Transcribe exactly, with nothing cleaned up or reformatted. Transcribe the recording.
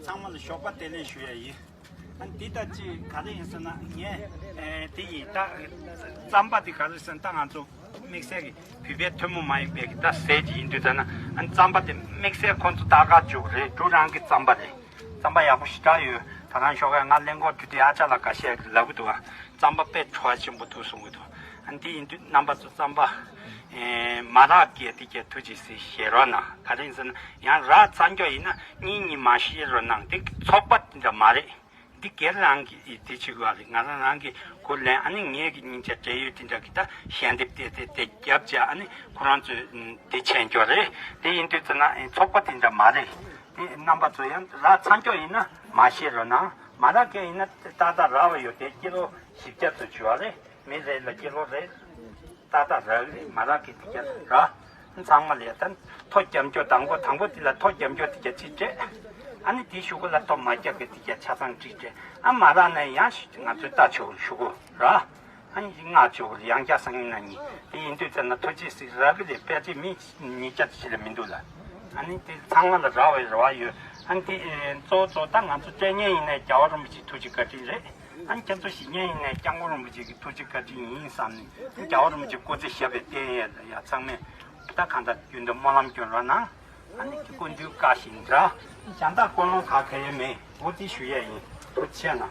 ཚང་མ་ལ་ཞོགས་པ་བདེ་ལེགས་ཞུ་ཡ་ཡིན། ཨ་འདི་ལྟ་ཅི་ག་རེ་ཡིན་ཟེར་ན་ངས་ཨེ་འདི་ཡིན་ད་རྩམ་པ་འདི་ག་རེ་ཟེར་ན་ད་ང་ཚོ་དམིགས་བསལ་གྱི་བོད་པའི་ཐུན་མོང་མ་ཡིན་པའི་གི་ད་ཟས་ཅིག་ཡིན་དུས་ད་ན་ཨ་རྩམ་པ་འདི་དམིགས་བསལ་ཁོང་ཚོ་ད་ག་བཅུག་རེད། འབྲུ་རང་གི་རྩམ་པ་རེད། རྩམ་པ་ཡག་པོ་ཞེ་དྲག་ཡོད། ད་རང་ཞོགས་ཀས་ང་གླེན་ལྐོག་དུས་དེ་ཨ་ཅག་ལ་འགའ་ཤས་ལབ་གི་འདུག་ཨ། རྩམ་པ་དཔེ་བྲོ་བ་ཆེན་པོ་འདུག་གསུང་གི་འདུག་ཨ་འདི་ཡིན་དུས་རྣམ་པ་ཚོ་རྩམ་པ་ཨེ་མ་རག་གི་དེ་གྱད་ཐུགས་རྗེ་ཆེ་བཞེས་རོགས་གནང་། ག་རེ་ཡིན་ཟེར་ན་ཡང་རག་ཚར་མགྱོགས་ཡིན་ན་གཉིས་གཉིས་མ་བཞེས་རོགས་གནང་། འདི་ཚོགས་པ་འདི་འདྲ་མ་རེད། འདི་སྒེར་རང་གི་དེ་བྱེད་དགོས་རེད། ང་རང་རང་གི་གུ་ལེན་ཨ་ནི་ངེད་ཀྱི་སྙིང་རྗེ་འབྲེལ་ཡོད་དེ་འདྲ་གི་ད་ཞལ་འདེབས་དེ་དེ་དེ་རྒྱབ་བྱས་ཨ་ནི་ཁོ་རང་ཚོས་དེ་བྱས་མགྱོགས་རེད། དེ་ཡིན་དུས་ཙམ་ན་ཚོགས་པ་དེ་འདྲ་མ་རེད། དེ་རྣམ་པ་ཚོ་ཡང་རག་ཚར་མགྱོགས་ཡིན་ན་མ་བཞེས་རོགས་གནང་། མ་རག་མཁན་ཡིན་ན་ཏག་ཏག་རག་པ་ཡོད་དེ་ཀི་ལོ་བཞི་བརྒྱ་ཚོ་བྱུ་བ་རེད། མི་རེ་ལ་ཀི་ལོ་རེ་ཏག་ཏག་རག་རེད། མ་རག་གི་དེ་གྱད་རག་ཚང་མ་ལས་ད་ཐོ་རྒྱབ་མགྱོགས་དང་པོ་དང་པོ་དེ་ལ་ཐོ་རྒྱབ་མགྱོགས་དེ་གྱད་ཅིག་སྤྲད། ཨ་ནི་དེའི་གཞུག་གུ་ལ་ཐོ་མ་རྒྱབ་གི་དེ་གྱད་ཆ་ཚང་ཅིག་སྤྲད། ཨ་མ་རག་ན་ཡང་ང་ཚོས་ལྟ་ཆོག་གཞུག་གུ་རག་ཨ་ནི་ལྔ་བཅུ་ཡང་བསྐྱར་སང་ཉིན་གནངས་ཉིན་དེ་ཡིན་དུས་ཙམ་ན་ཐུགས་རྗེ་ཆེ་རག་གི་རེད། དཔེ་ཆ་མི་ཉིས་བརྒྱ་ཅིག་ལས་མི་འདུག་ལ། ཨ་ནི་དེ་ཚང་མ་ལ་རག་པའི་རེ་བ་ཡོད། ཨ་ནི་དེ་ཨེ་གཙོ་བོ་གཙོ་བོ་ད་ང་ཚོ་སྤྲད་མཁན་ཡིན་ནའི་རྒྱལ་བ་རིན་པོ་ཆེ་ཐུགས་རྗེ་བཀའ་དྲིན་རེད། ཨ་ནི་ཁྱེད་ཚོ་བཞེས་མཁན་ཡིན་ནའི་སྐྱབས་མགོན་རིན་པོ་ཆེ་གི་ཐུགས་རྗེ་བཀའ་དྲིན་ཡིན་བསམ་ནས་རྒྱལ་བ་རིན་པོ་ཆེ་སྐུ་ཚེ་ཞབས་པད་བརྟན་ཡས་ལ་ཡ་ཚང་མས་ད་གང་ལྟར་རྒྱུན་དུ་སྨོན་ལམ་སྐྱོན་རོགས་གནང་། ཨ་ནི་སྐུ་མདུན་བཀའ་བཞིན་འདྲ། གཞན་དག་ཀུན་སློང་ག་གེ་ཡང་མེད། འོ་དེ་ཞུ་ཡས་ཡིན། ཐུགས་རྗེ་གནང་།